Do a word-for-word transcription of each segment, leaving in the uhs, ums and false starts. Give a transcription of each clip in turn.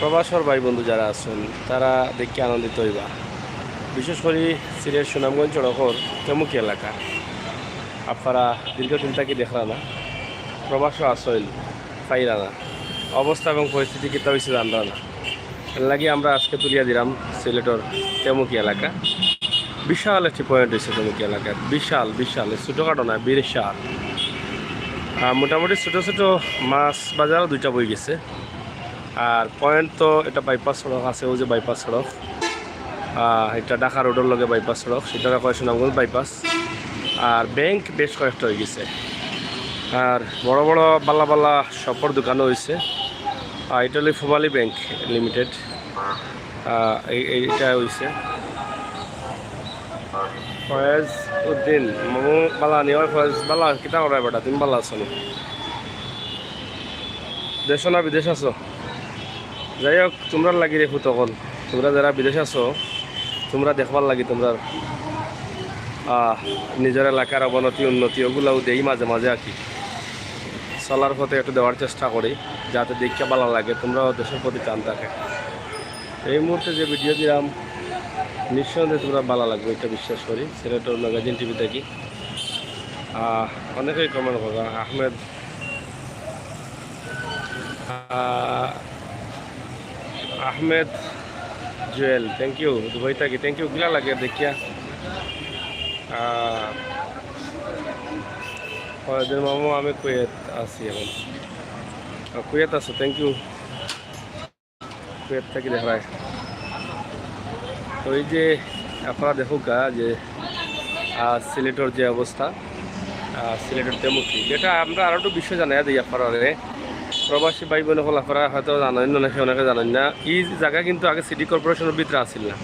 প্রবাসর ভাই বন্ধু যারা আছইন, তারা দেখি আনন্দিত অইবা। বিশেষ করি সিলেট সুনামগঞ্জ সড়কর তেমুকি এলাকা। আপনারা দীর্ঘদিন থাকি দেখরা না, প্রবাসও আছইন, পাইরা না, অবস্থা এবং পরিস্থিতি কিতা অইছে জানরা না। এর লাগি আমরা আজকে তুলিয়া দিলাম সিলেটর তেমুকি এলাকা। বিশাল একটি পয়েন্ট অইছে তেমুকি এলাকার, বিশাল বিশাল, ছোটোখাটো না, বিশাল। আহ, মোটামুটি ছোটো ছোটো মাছ বাজারও দুইটা বই গেছে। আর পয়েন্ট তো এটা বাইপাস সড়ক আছে, ওই যে বাইপাস সড়ক, আহ, এটা ঢাকা রোডর লগে বাইপাস সড়ক, সেটা কয় সুনামগঞ্জ বাইপাস। আর ব্যাংক বেশ কয়েকটা অই গেছে। আর বড় বড় বালা বালা শপর দোকানও অইছে। আর এটা হলো ফোবালি ব্যাংক লিমিটেড। আহ, এই, এইটা অইছে। ফয়েজ উদ্দিন, মামু বালা নি? ওই ফয়েজ বালা, কিতা করায় বেটা, তুমি বালা আছো নি? দেশো না বিদেশ আছো? যাই হোক, তুমরার লাগি রে ফুত অকল, তুমরা যারা বিদেশ আছো, তুমরা দেখবার লাগি তুমরার, আহ, নিজর এলাকার অবনতি উন্নতি ওগুলাও দেই মাঝে মাঝে আর কি। চলার পথে একটু দেওয়ার চেষ্টা করি, যাতে দেখিয়া বালা লাগে, তুমরাও দেশর প্রতি টান থাকে। এই মুহূর্তে যে ভিডিও দিলাম, নিঃসন্দেহে তুমরার বালা লাগবো, এটা বিশ্বাস করি। সিলেটর ম্যাগাজিন টিভি থাকি, আহ, অনেকেই কমেন্ট করবা। আহমেদ, আহ, আহমেদ জুয়েল, থ্যাংক ইউ। দুবাই থাকি, থ্যাংক ইউ। কিলা লাগে দেখিয়া? আহ, ফয়েজের মামু, আমি কুয়েত আছি এখন। আহ, কুয়েত আছো, থ্যাংক ইউ। কুয়েত থাকি দেখরায়। তো এই যে আপনারা দেখউক্কা যে, আহ, সিলেটর যে অবস্থা, আহ, সিলেটর তেমুকি, যেটা আমরা আরো একটু বিষয় জানাই দিই আপনারারে। প্রবাসী ভাই বোন অকল, আপনারা হয়তো জানইন, অনেকে অনেকে জানইন না, এই জাগা কিন্তু আগে সিটি কর্পোরেশনর ভিতরে আছিল না,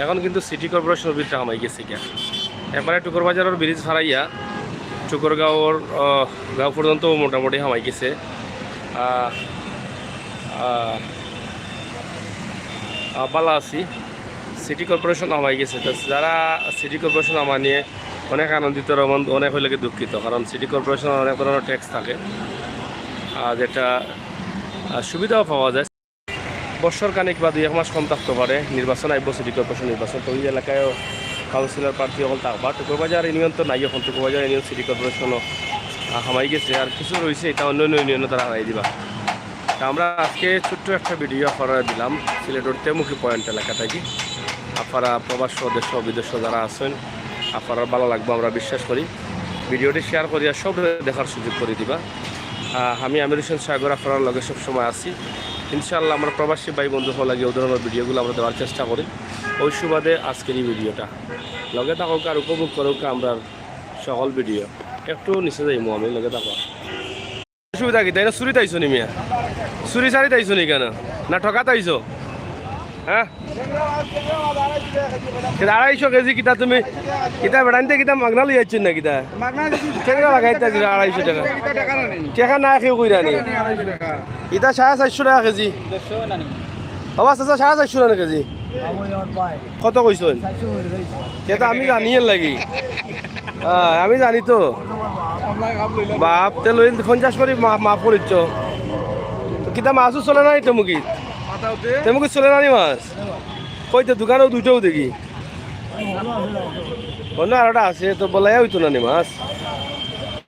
এখন কিন্তু সিটি কর্পোরেশনর ভিতরে হামাই গেছে গিয়া। একবারে টুকুর বাজারর ব্রিজ ফারাইয়া টুকুর গাঁওর, আহ, গাঁও পর্যন্ত মোটামুটি হামাই গেছে। আহ, আহ, আহ, বালা আছি, সিটি কর্পোরেশন হামাই গেছে। তো যারা সিটি কর্পোরেশন হামানিয়ে অনেক আনন্দিত, এবং অনেক অইলে কি দুঃখিত, কারণ সিটি কর্পোরেশন অনেক ধরনের ট্যাক্স থাকে, আহ, যেটা, আহ, সুবিধাও পাওয়া যায়। বছর খানিক বা দুই এক মাস কম থাকতে পারে, নির্বাচন আইব, সিটি কর্পোরেশন নির্বাচন, তো ওই এলাকায়ও কাউন্সিলর প্রার্থী অকল থাকবা। টুকুর বাজার ইউনিয়ন তো নাই এখন, টুকুর বাজার ইউনিয়ন সিটি কর্পোরেশনও, আহ, হামাই গেছে, আর কিছু রইছে, এটা অন্য অন্য ইউনিয়নও তারা হামাই দিবা। তা আমরা আজকে ছোট্ট একটা ভিডিও আপনারারে দিলাম সিলেটর তেমুকি পয়েন্ট এলাকা থাকি। আপনারা প্রবাস দেশ বিদেশ যারা আছইন, আপনারার বালা লাগবো আমরা বিশ্বাস করি। ভিডিওটি শেয়ার করিয়া সব দেখার সুযোগ করি দিবা। আহ, আমি আমির হোসেন সাগর আপনারার লগে সব সময় আছি। ইনশাআল্লাহ আমরা প্রবাসী ভাই বন্ধু অকলর লাগি ওই ধরনের ভিডিওগুলো আমরা দেওয়ার চেষ্টা করি। ওই সুবাদে আজকের এই ভিডিওটা লগে থাকউক্কা আর উপভোগ করউক্কা আমরার সকল ভিডিও। একটু নিচে যাইমু আমি, লগে থাকো। অসুবিধা কিতা? ইনো চুরিত আইছো নি মিয়া? চুরি চারিত আইছো নি কেনে? না ঠকাত আইছো? হ্যাঁ? কিতা আড়াইশো কেজি কিতা তুমি, কিতা বেটাইন্তে কিতা মাগনা লই আইছো না কিতা? মাগনা দিছি। কেনে লাগাইতা দিলা আড়াইশো টেকা? কিতা টেকা না নি? টেকা না কেউ কইরা নি? টেকা না নি, আড়াইশো টেকা। ইটা সাড়ে চাইরশো টেকা কেজি। বাবা, চাচা, সাড়ে চাইরশো টেকা কেজি। কত কইছইন? ইটা আমি জানি এর লাগি। হ্যাঁ, আমি জানি তো। বাপ, তে লইন পঞ্চাশ করি মা-, মাফ করিচ্ছ। তো কিতা মাছও চলে না নি তেমুকি? তেমুকি চলে না নি মাছ? কই তো দোকানেও দুইটাও দেখি। অন্য আরোটা আছে, তো বলাই অইতো না নি মাছ।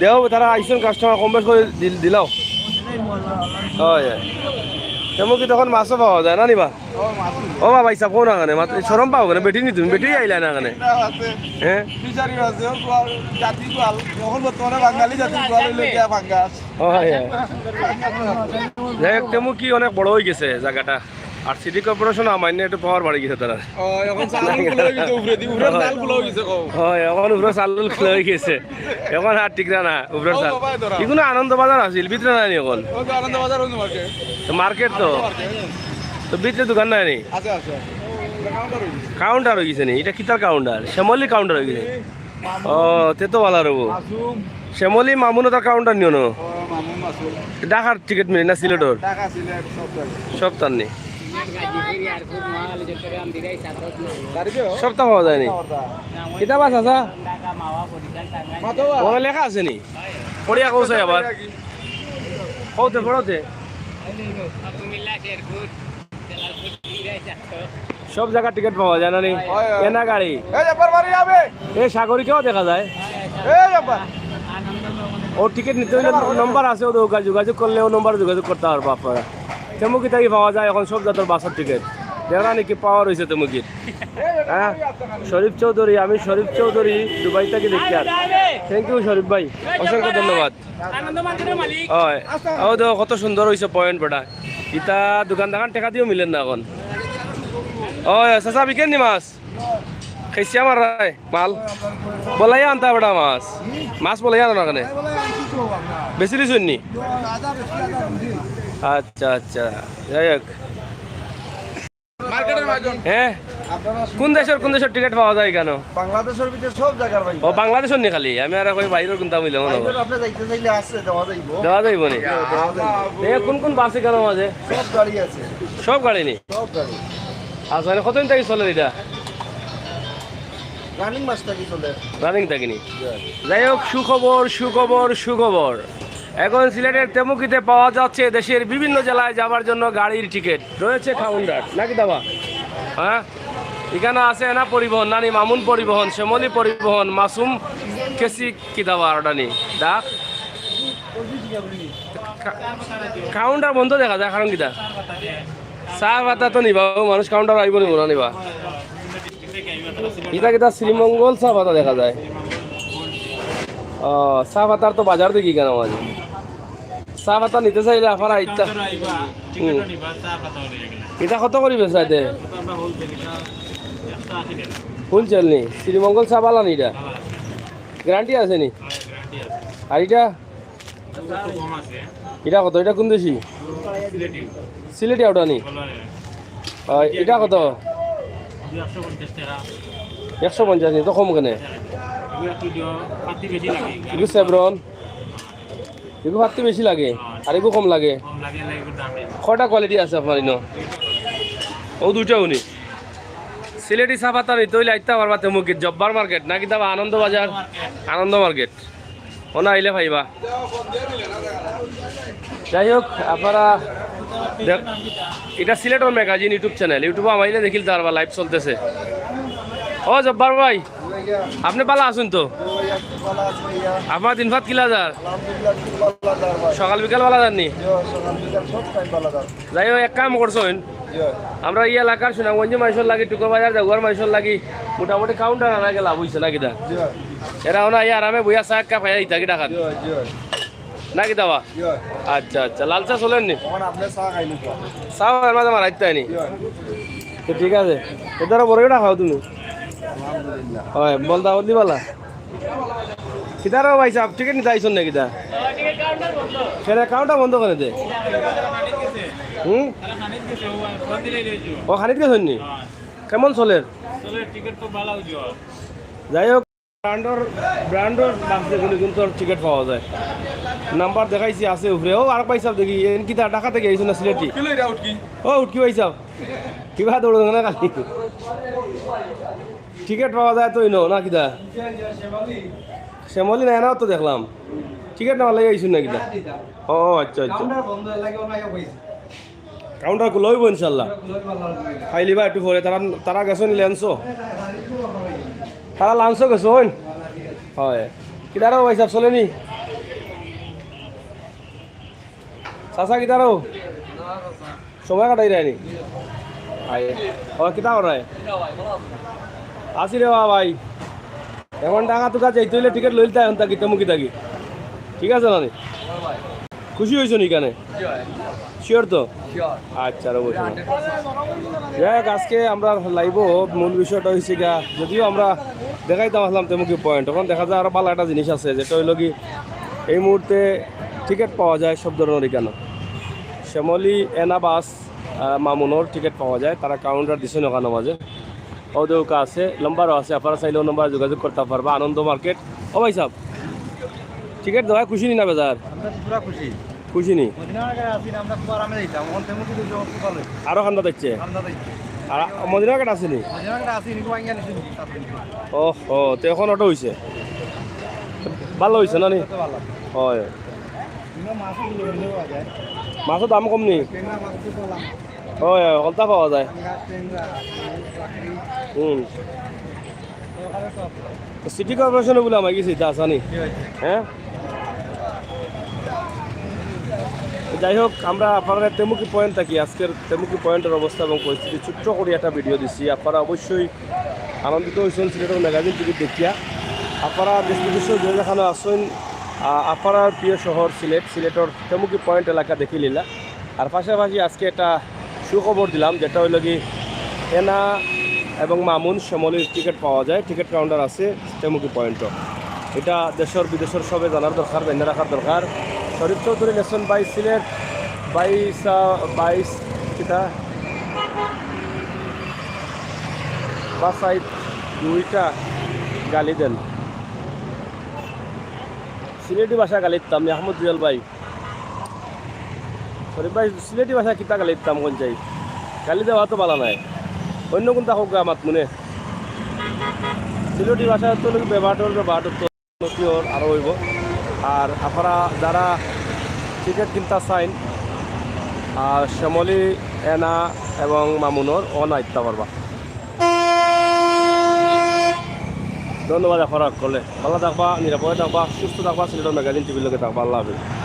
দেও, তারা আইছইন কাস্টমার, কম বেশ করি দিল-, দিলাও। হয়, হয়। তেমুকি তখন মাছও পাওয়া যায় না নি বা? ও বাবা, ইসাব কও না কেনে, মাত-, শরম পাও কেনে, বেটি নি তুমি, বেটি আইলা না কেনে? হ্যাঁ? ফিশারি আছে, ও গোয়াল, জাতি গোয়াল। এখন বর্তমানে বাঙালি জাতির গোয়াল অইলো গিয়া পাঙ্গাস। হয়, হয়। যাই হোক, তেমুকি অনেক বড় অই গেছে জাগাটা। আর সিটি কর্পোরেশন হামাইন্নে একটু পাওয়ার বাড়ি গেছে তারা। ও, এখন চাল খোলা অই গেছে উপরেদি, উপরে চাল খোলা অই গেছে কও। হয়, এখন উপরে চাল খোলা অই গেছে। এখন আর ঠিক না, না, উপরে ও চাল। বাবা, ধরা। ইগুনো আনন্দ বাজার আছিল, ভিতরে নাই নি এখন। ও তো আনন্দ বাজার, ওই মার্কেট। তো মার্কেট তো। তো ভিতরে দোকান নাই নি? আছে, আছে। কাউন্টার অই গেছে। কাউন্টার অই গেছে নি? ইটা কিতার কাউন্টার? শ্যামলি কাউন্টার অই গেছে। ও, তে তো ভালা রইব। মাসুম। শ্যামলি মামুনও তার কাউন্টার নিও না। ও, মামুন মাসুম। ঢাকার টিকিট মিলে না সিলেটর? ঢাকা, সিলেট, সব জায়গায়। সব তার নেই। গাড়ি দিও। সবটা পাওয়া যায়নি। সবটা পাওয়া যায়। কিতা বাস আছে? মাতো বা। ওখানে লেখা আছে নি? পড়িয়া কও চাই আবার। কওতে, পড়াতে। সব জাগা টিকিট পাওয়া যায় না নি? হয়, হয়। এনা গাড়ি। এই ব্যাপার বাড়ি যাবে। এই সাগরিকাও দেখা যায়। এই ব্যাপার। ও টিকিট নিতে অইলে নম্বর আছে, ও দোকান যোগাযোগ করলে ও নম্বরে যোগাযোগ করতা পারবা আপনারা। তেমুকি থাকি পাওয়া যায় এখন সব জাতর বাসর টিকিট। দেখরা নি কি পাওয়ার অইছে তেমুকির। হ্যাঁ, শরীফ চৌধুরী, আমি শরীফ চৌধুরী, দুবাই থাকি দেখিয়ার। Thank you শরীফ ভাই, অসংখ্য ধন্যবাদ। আনন্দ মার্কেটের মালিক। অয়, ও দেখো কত সুন্দর অইছে পয়েন্ট বেটা। ইতা দোকান দাকান টেকা দিও মিলের না এখন। অয়, চাচা বিকেন নি মাছ? খেসিয়া মারায় মাল। বলাইয়া আনতা বেটা মাছ। মাছ বলাইয়া আনো না কেনে? বেশি দিছইন নি? আচ্ছা, আচ্ছা, যাই হোক। মার্কেটের মাঝে। হ্যাঁ? আপনারা কোন দেশর, কোন দেশর টিকিট পাওয়া যায় কেনে? বাংলাদেশের ভিতরে সব জায়গার ভাই। ও, বাংলাদেশর নি খালি? আমি আর কই বাইরের কোনটা মিলে মনে হয়। বাইরের আপনি যাইতে চাইলে আছে, দেওয়া যাইব। দেওয়া যাইব নি? দেওয়া যাইব। এ, কোন কোন বাসে কেনে মাঝে? সব গাড়ি আছে। সব গাড়ি নি? সব গাড়ি। আচ্ছা, মানে কতদিন থাকি চলে এটা? রানিং মাস থাকি চলে। রানিং থাকি নি? যাই হোক, সুখবর, সুখবর, সুখবর। এখন সিলেটের তেমুকিতে পাওয়া যাচ্ছে দেশের বিভিন্ন জেলায় যাবার জন্য গাড়ির টিকিট। রয়েছে কাউন্টার, নাকি দাবা? হ্যাঁ, এখানে আছে এনা পরিবহন, নানি মামুন পরিবহন, শ্যামলী পরিবহন, মাসুম কেসি কি দাবা আর ওটা নি? দা? কা-, কাউন্টার বন্ধ দেখা যায়, কারণ কিতা? চা পাতা তো নিবা, ও মানুষ কাউন্টার আইব নিব না নিবা। ইটা কিতা শ্রীমঙ্গল চা পাতা দেখা যায়। ও, চা পাতার তো বাজার দেখি কেনে মাঝে। চা পাতা নিতে চাইলে আপনারা আইতা। হুম। ইটা কত করি বেচা এতে? হোলসেল নি? শ্রীমঙ্গল চা বালা নি ইটা? গ্যারান্টি আছে নি? আর ইটা? ইটা কত? ইটা কোন দেশি? সিলেটি ওটা নি? আর ইটা কত? একশো পঞ্চাশ নি, তো কম কেনে? ইগু সেভরন। ইগু ফাত্তি বেশি লাগে, আর ইগু কম লাগে। কয়টা কোয়ালিটি আছে আপনার ইনো? ও দুইটা উনি। সিলেটি চা পাতা নিতে অইলে আইতা পারবা তেমুকিত, জব্বার মার্কেট, না কিতা বা আনন্দ বাজার? আনন্দ মার্কেট। ওনা আইলে পাইবা। যাই হোক, আপনারা দেখ, ইটা সিলেটর ম্যাগাজিন YouTube চ্যানেল, YouTube-ও আমাইলে দেখিল তার বা লাইভ চলতেছে। ও জব্বার ভাই, আপনি বালা আছইন তো? আপনার দিন ভাত কিলা যার? সকাল বিকাল বালা যার নি? যাই হোক, এক কাম করছইন, আমরা এই এলাকার সুনামগঞ্জি মানুষর লাগি, টুকর বাজার জাগুয়ার মানুষর লাগি মোটামুটি কাউন্টার আনা গেলা, বুঝছে না কিতা? এরা ওনা এই আরামে বইয়া চা এক কাপ খাইয়া দিতা কিতা খান? না কিতা বা? আচ্ছা, আচ্ছা, লাল চা চলের নি? চা এর মাঝে মারাইতে নি? তো ঠিক আছে, এ ধরো বড় কেটা খাও তুমি? হয়, বলদা বলদি বালা। কিতারও ভাই সাহেব, টিকিট নিতে আইছন না কিতা? সেটা কাউন্টার বন্ধ করে দে। হুম? ও খানিত গেছইন নি? কেমন চলের? যাই হোক, ব্র্যান্ডর, ব্র্যান্ডর বাক্সে গুলি কিন্তু টিকিট পাওয়া যায়। নাম্বার দেখাইছি আছে উপরে। ও আর ভাই সাহেব দেখি, এন কিতা ঢাকা থেকে আইছইন না সিলেটি? ও উঠকি ভাই সাহেব, কিবা দৌড় না খালি। টিকিট পাওয়া যায় তো ইনো, না কিতা? শ্যামলী না, এনাও তো দেখলাম। টিকিট না পাইলে আইছইন না কিতা? ও, আচ্ছা, আচ্ছা। কাউন্টার খোলা অইব ইনশাল্লাহ। খাইলিবা একটু পরে, তারা, তারা গেছইন লাঞ্চো। তারা লাঞ্চো গেছইন। হয়। কিতারও ভাই সাহেব চলেনি? চাচা কিতারও? সময় কাটাই রায়নি? আয়। ও, কিতা করায়? আছি রে বা ভাই। এখন ঢাকা তুকা যাইতে অইলে টিকিট লইলতা এখন থাকি, তেমুকি থাকি। ঠিক আছে নানি? খুশি অইছো নি কানে? শিওর তো? আচ্ছা, আর অবশ্যই। যাই হোক, আজকে আমরা লাইভও মূল বিষয়টা অইছে গিয়া, যদিও আমরা দেখাইতাম আছলাম তেমুকি পয়েন্ট, অখন দেখা যায় আরো ভালা একটা জিনিস আছে, যেটা অইলো কি এই মুহূর্তে টিকিট পাওয়া যায় সব ধরনের ইকানো। শ্যামলী এনা বাস, আহ, মামুনর টিকিট পাওয়া যায়, তারা কাউন্টার দিছে অখানো মাঝে। ও দেউকা আছে, নাম্বারও আছে, আপনারা চাইলে ও নাম্বারে যোগাযোগ করতা পারবা। আনন্দ মার্কেট। ও ভাই সাহেব, টিকিট দেওয়ায় খুশি নি না বেজার? আমরা তো পুরা খুশি। খুশি নি? মদিনা মার্কেটে আছি না, আমরা খুব আরামে যাইতাম। অখন তেমুকি দুইশো খুব ভালো। আরো ঠান্ডা দেখছে? ঠান্ডা দেখছে। আর মদিনা মার্কেট আছে নি? মদিনা মার্কেটে আছি, নিকু ভাঙ্গিয়া নিছি নি? ওহো, তে অখন অটো অইছে। ভালা অইছে না নি? অটো ভালা। হয়। ইনো মাছও কিলো কিলো পাওয়া যায়। মাছর দাম কম নি? টেংরা মাছ তো ভালা। অয়, অয়, হকলতা পাওয়া যায়। হুম। সিটি কর্পোরেশনও বুলে আমার গেছে ইতা আসানি। হ্যাঁ? যাই হোক, আমরা আফারার তেমুকি পয়েন্ট থাকি, আজকের তেমুকি পয়েন্টর অবস্থা এবং পরিস্থিতি ছোট্ট করি একটা ভিডিও দিছি। আপনারা অবশ্যই আনন্দিত হইছেন সিলেটর ম্যাগাজিন টিভি দেখিয়া। আপনারা দেশ বিদেশে যে যেখানো আছেন, আ, আপনারার প্রিয় শহর সিলেট, সিলেটর তেমুকি পয়েন্ট এলাকা দেখিলিলা। আর পাশাপাশি আজকে একটা সুখবর দিলাম, যেটা হইল কি, এনা এবং মামুন শ্যামলীর টিকিট পাওয়া যায়, টিকিট কাউন্টার আছে তেমুকি পয়েন্টও। এটা দেশর বিদেশর সবে জানার দরকার, বেঁধে রাখার দরকার। শরীফ চৌধুরী লেসন বাই সিলেট, বাইসা, বাইস কিতা? বাসাই দুইটা গালি দেন। সিলেটি ভাষা গালি দিতাম নি, আহমদ জুয়েল ভাই। শরীফ ভাই, সিলেটি ভাষা কিতা গালি দিতাম কোন চাই? গালি দেওয়া তো বালা নাই, অন্য কোনটা হোক গা মাত মনে। সিলেটি ভাষা তো লোক ব্যবহার ব্যবহার তো উন্নতি ওর আরও হইব। আর আপনারা যারা টিকিট কিনতা চাইন, আর শ্যামলী, এনা এবং মামুনর অনা আইতা পারবা। ধন্যবাদ আপনারা সকলে। ভালো থাকবা, নিরাপদে থাকবা, সুস্থ থাকবা, সিলেটর ম্যাগাজিন টিভির লগে থাকবা। আল্লাহ হাফিজ।